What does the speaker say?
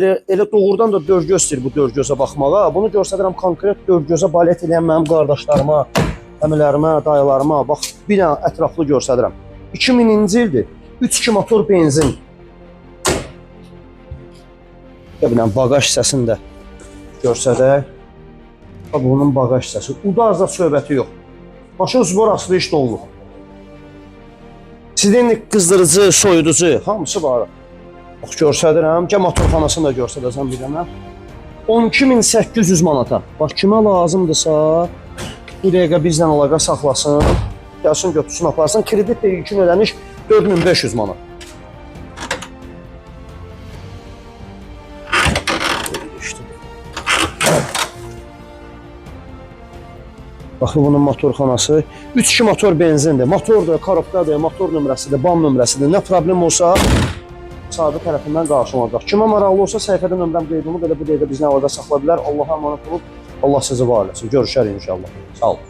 Elə doğrudan da dörd göz istəyir bu dörd gözə baxmağa. Bunu göstərirəm konkret dörd gözə balet eləyən mənim qardaşlarıma, əmilərimə, dayılarıma. Bax, bir dənə ətraflı göstərirəm. 2000-ci ildir. 3.2 motor benzin. Ya bir dənə bagaj hissəsini də göstərək. Bax, bunun bagaj hissəsi. Udarza söhbəti yox. Maşın zbor asılı iş dolunub. Sidenlik qızdırıcı, soyuducu, hamısı var. Bax göstərirəm. Gəl motorxanasını da göstərəcəm bir dənə. 12.800 manata. Bax kimə lazımdırsa bu dəqiqə bizlə əlaqə saxlasın. Gəlsin götürsün aparsın. Kredit də ilkin ödəniş 4500 manat. İşte. Baxın bunun motorxanası. 3-2 motor benzindir. Motordur, korobkadır, motor nömrəsidir, BAM nömrəsidir. Nə problem olsa sahibi tərəfindən qarşılanacaq. Kimə maraqlı olsa səhifədə nömrəm qeyd olunub, elə bu dəqiqə bizni əlaqə saxla bilər. Allaha əmanət olun. Allah sizi var eləsin. Görüşərik inşallah. Sağ olun.